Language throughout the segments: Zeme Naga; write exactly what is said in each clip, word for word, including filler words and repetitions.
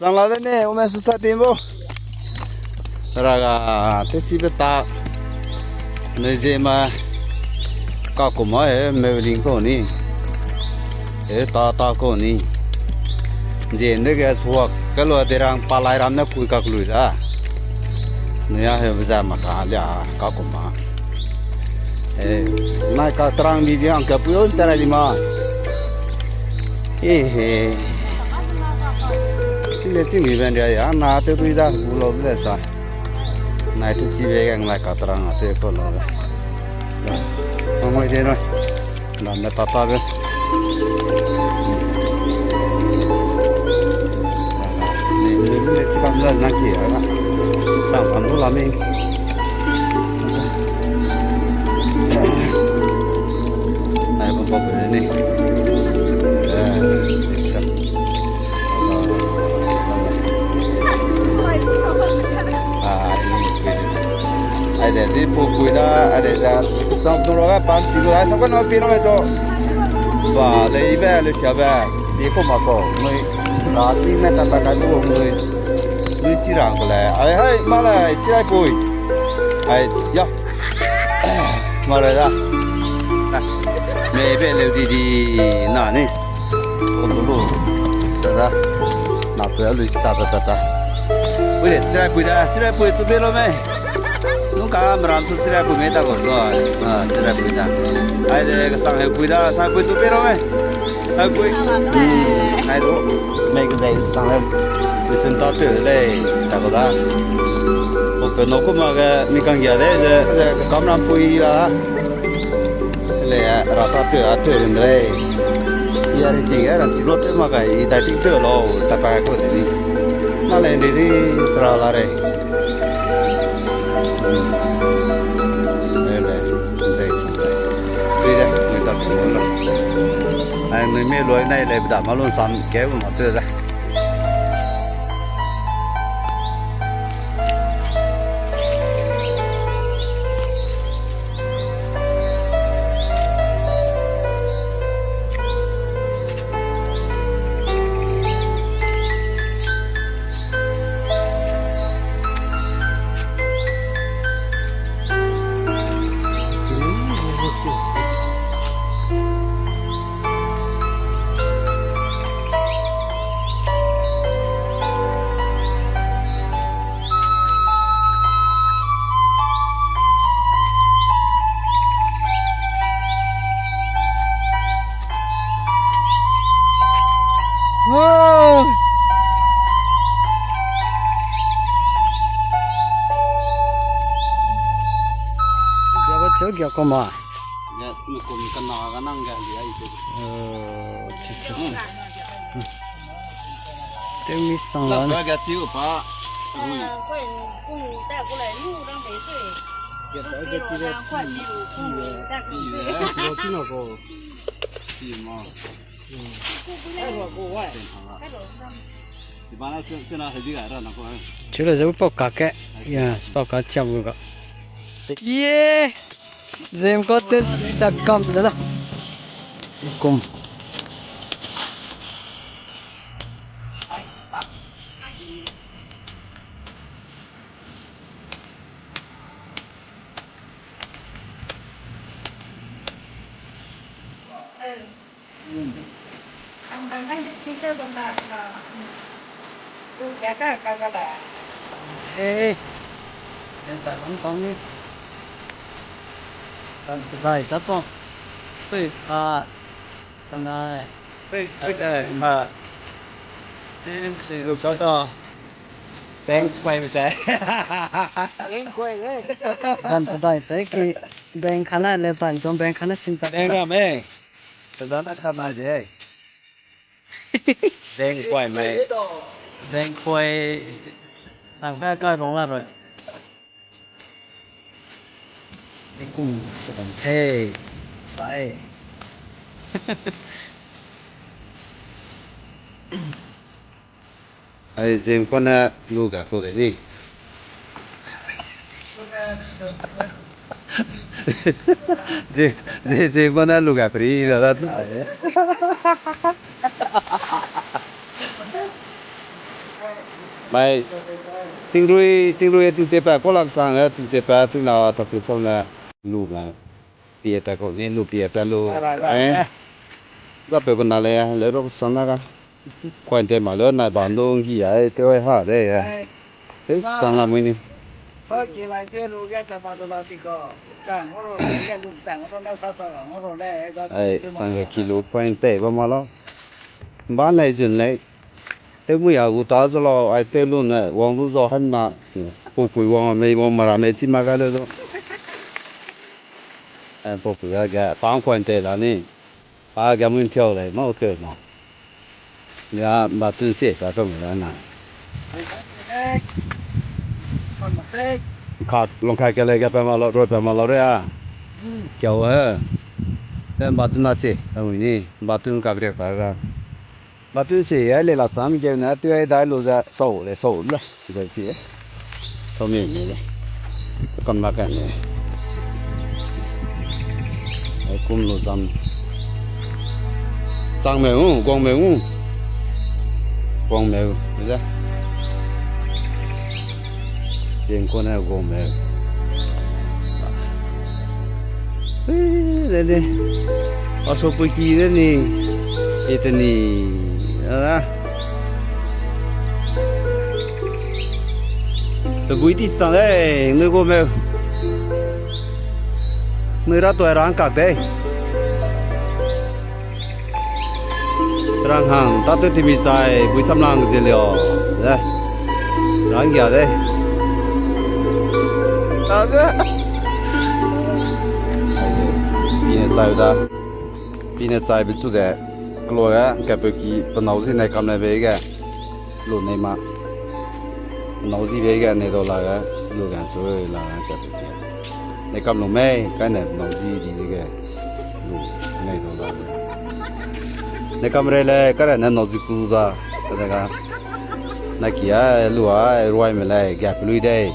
Zang la de ne, Women Society bo. Raga, te chi be ta. Ne ze ma. Ka kuma e, me ling ko ni. E ta ta ko ni. Ze ne ge suak, ka lo de rang palai ram ne kui kak lui da. Ne ya he be za ma ka lia, ka kuma. Eh, nai ka terang di di ang ka pui on tera di ma. Eh, eh. Sile ching di ben dia ya, na te dui da, bu lo le sa. Nai te chi be gang nai ka terang a te ko lo. Ma moi de no. Na me ta ta be. Ni, ni, ni, chi kam la na ki, na. Sang kam lu la mi. Ai, bam bam ni. Eh, sa. Ai, ni, ni. Ai de, di pu pui da, ai de, da. Sang tu lo ga pan chi lu, ai, sa ko no pi no me to. Ba, le i be, le sia be. Di ko ma ko. Nui, ra ti ne ta ta ka ko nui. Nui chi ra ko le. Ai, hai, ma le, chi rai pui. Ai, ya. Ma le da. Me be le di di na ni. Ko lu lu. Da. Na pe lu ta ta ta ta. Ui de, chi rai pui da, chi rai pui tu be lo me. Nung ka meram tu chi rai pui me ta ko so. Ah, chi rai pui da. Ai de, ka sang he pui da, sang pui tu be lo me. Ai pui. Hmm, ai ro. Me ke zai sang le. Tuition ta te le, ta ko da. O pe no ko ma ga mi kang ya de, ze, ze, ka meram pui la. Le, ra ta te, a te le. Ya ri ting, ya ran chi lo te ma ga, i dai ting te lo, ta ka ko de ni. Na le, ri ri, sra la re. Ele, zai sa. Sui de, nui ta ting lo la. Ai, nui me lo nai le, da ma lun sam, ke u ma te da. Gia ba cheu gia koma. Ga, mi kum kana ga nang ga lia i te. Oh, chi, chi, chi. Te mi sang la. Ga ga tiu pa. Ui. Ga ga tiu pa. Ui. Ui. Ui. Ui. Ui. Ui. Ui. Chule ze pau ka ke. Ya, pau ka chiam lu ga. Ye! Zem ko te da kam da da. Kum. Eh, dan ta bang bang ni. Dan ta dai ta bang. Pei, a, dan dai. Pei, pei, eh, a. Thanks, eh. Lu sa ta. Thanks, kuai me se. Thanks, kuai le. Dan ta dai, thank you. Beng kana le tan, jong beng kana sin ta. Beng ra me. Tadana kana je. Beng kuai mei. Beng kuai. Nang pa ka rong la roi. Ni kum se bang te. Sai. Ai, zem kone lu ga ku de ni. Ze, ze, zem kone lu ga pri la da. Mai, tingrui, tingrui tu te pa, kolak sang, eh, tu te pa, tu na, ta tu sang, eh, lu na. Pie ta ko, ni lu pie ta lu. Eh. Ga pe ko na le, le ro sang na ga. Kuan te ma lo, na ba ndo ngi ya, eh, te wai ha de, eh. Te sang la mui ni. Ai, sang ga ki lu point te, ba ma lo. Ba nai zun lei. Te mui a gu ta zu lau, ai te lu ne, wang lu zau han na. Pupui wang mei, wang mara mei, chi ma ga le zu. Ai, pupui ga ga, pang kuan te la ni. Pa ga mun thiau lei, mau te ma. Ya, ba tun se, ka ka mui la na. Khat, long kai ke le ga pe ma lau, roi pe ma lau re a. Kiau he. Te ba tun na se, ka mui ni, ba tun ka bre pa ga. Ba tun se, ai le la sam ge ne, tu ai dai lu ze, sau le, sau le. Zai ti, eh. Tau mi mi le. Kam la ka ne. Ai kum lu zam. Chang me u, guang me u. Guang me u, le. Jeng ko ne guang me u. Ih, le ni. Aso pui ki le ni. Siteni. Ah. Pe bui ti sang lei, nui gu meu. Nui ra toi rang kak dei. Rang hang, ta te timi chai, bui sam lang ze lio. Le. Rang gia dei. Ta ze. Pine chai da. Pine chai be chu de. Klo ge, ka pe ki, pe nâu zi nei kam le be ge. Lu nei ma. Nâu zi be ge nei dau la ge, lu ge su la ge ka pe ki. Nei kam lu mei, kai ne nâu zi di de ge. Lu nei dau la ge. Nei kam rei le, kai ne nâu zi ku da, ka de ga. Na ki a, lu a, ruai me le, ga pe lui dei.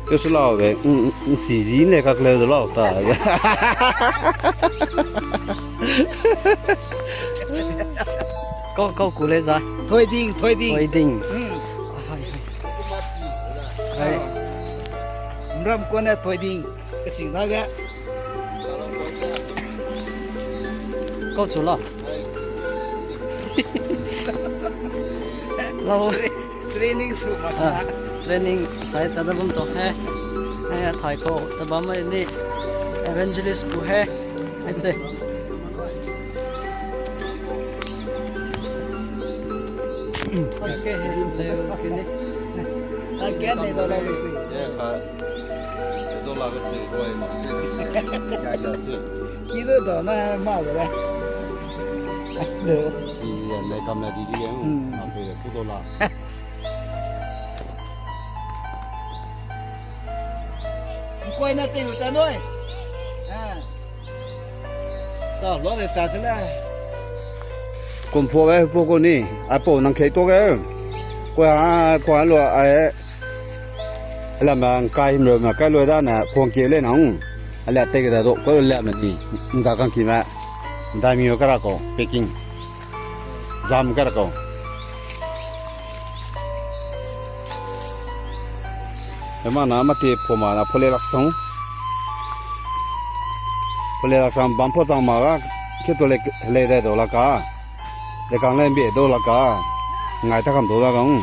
Ke su lau be, mm, mm, si zi ne kak le de lau ta. Kau, kau ku le za. Thoiding, thoiding. Thoiding. Hmm. Hai, hai. Hai. Mram kone thoiding. Kasing da ge. Kau chu la. Lau. Training su ma. Ah, training sai ta da bam to he. He, thai ko ta bam mai ni. Evangelist pu he. Etse. Okay, he, le, okay ni. Again, ne, da la le si. Ki du da na ma le. Ki ya ne kam na di di ya. Hmm. A pe le ku do la. Koi na te lu ta noi. Ah. Sa lo de ta te le. Kum pho ge pho ko ni. A pau nang kei to ge. Kua, kua lu a e. Ala ma ngkai himreu ma kai lu da na phone ke le nang. Ala te ke da do ko le ma ni. Nza kang ki ma. Ndai mi ka ra ko packing. Zam ka ra ko. Ema na mate pho ma na phole lak sang. Phole lak sang bam pho chang ma ga. Ke to le le de do la ka. Le kang le mbe do la ka. Ngai ta kam do la ka, hmm.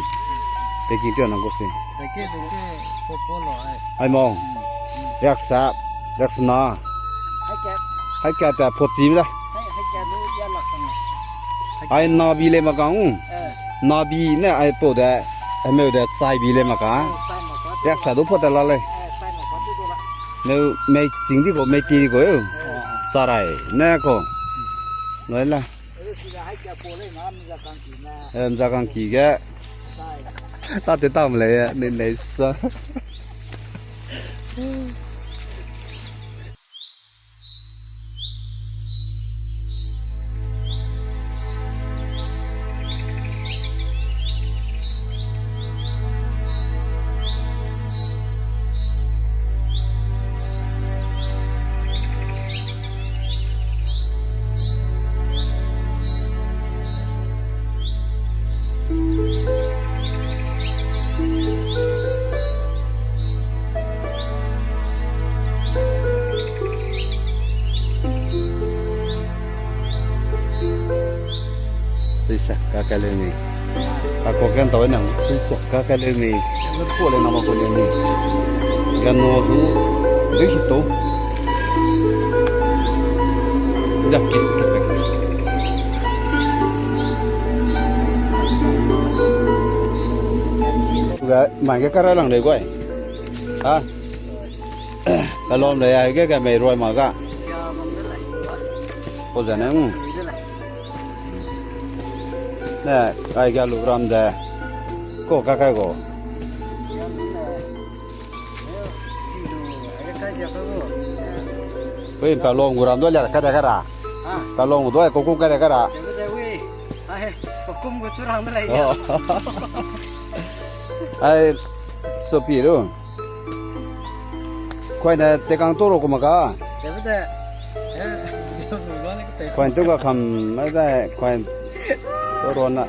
Te ki tia nang ko si. Te ki, te ki, po, po lo, ai. Ai mo. Hmm, hmm. Yak sa, yak sna. Hai ka. Hai ka ta pho chi mi da. Hai, hai ka lu ya lak sang. Ai na bi le ma ka, hmm. Eh. Na bi ne ai po de. Ai meu de sai bi le ma ka. Eh, sai ma ka. Yak sa du pho ta la le. Eh, sai ma ka tu do la. Meu mei ching di ko, mei ti di ko, eh. Eh. Sa rai, ne ko. Lo la. Em, za kang ki ge. Ta te tam le, ne, ne, sa. Ka leu ni. Ka ko ken tau nang, sui se ka ka leu ni. Ko le na ma ko leu ni. Ga no du, de ki to. Ya ki ki. Ga, mai ga ka ra lang leu guai. Ha? Ka lom le ya, ga ga mei roi ma ga. Ko zane, mm. Ne, kai ga lu ram de. Ko ka kai go. Ui, pa long gu ram do le ka de ka ra. Ah. Pa long do ko ku ka de ka ra. Ai, pa kum gu chu rang de lai. Oh. Ai, so pi lu. Kuai ne tekang toro kuma ka. Kuai tu ka kam, mai dai, kuai toro na.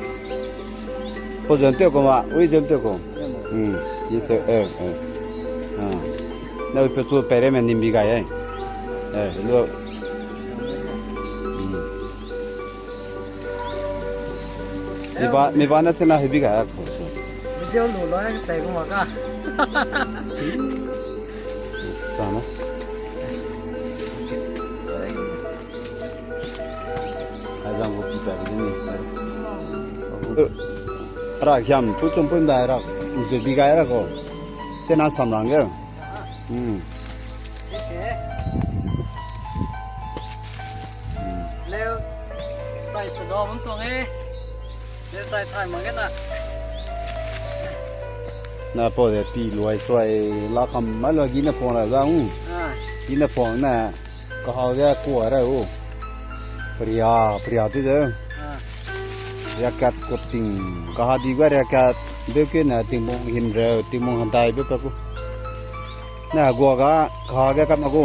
Ko zen teu kuma, ui zen teu ko. Hmm, ni se, eh, eh. Ah. Na ui pe chu pere me nimbi gai, eh. Eh, lo. Hmm. Mi ba, mi ba na tena hebi ga ko. Video lu lo na tai ko ma ka. Sana. Ai jang ko pi pa ni. Ra jam pu chum pun da ra. Ze bi ga ra ko. Tena sam rang ge. Hmm. Leu, tai se do bam tuang e. Leu tai tai ma ge na. Na pau de pi luai suai la kam ma lua gi ne pong ra zang. Ah. Gi ne pong na. Kaha ge kua ra u. Pria, pria ti de. Ah. Riakat ko ting. Kaha di ga riakat. Be ke na tingmung himreu, tingmung handai be pa ku. Na gua ga, kaha ge kam a gu.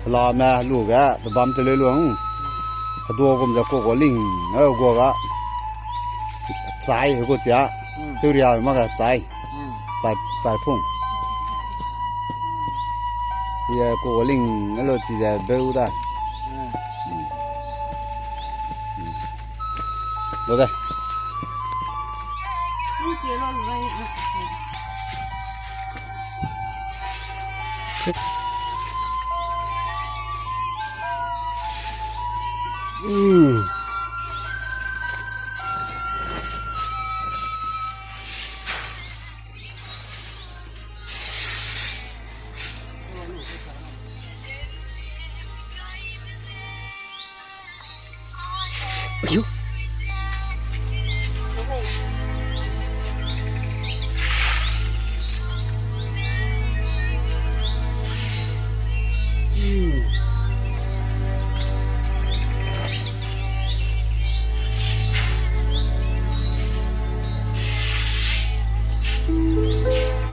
Hela me lu ge, pe bam te le luang. Hedua gum ze ko ko ling, eh, gua ga. Chai, he gu chia. Mm. Churia ma ga chai. Mm. Chai, chai phung. Ye ko ko ling, eh, lo chi ze beu da. Mm. Mm. Mm. Lo de.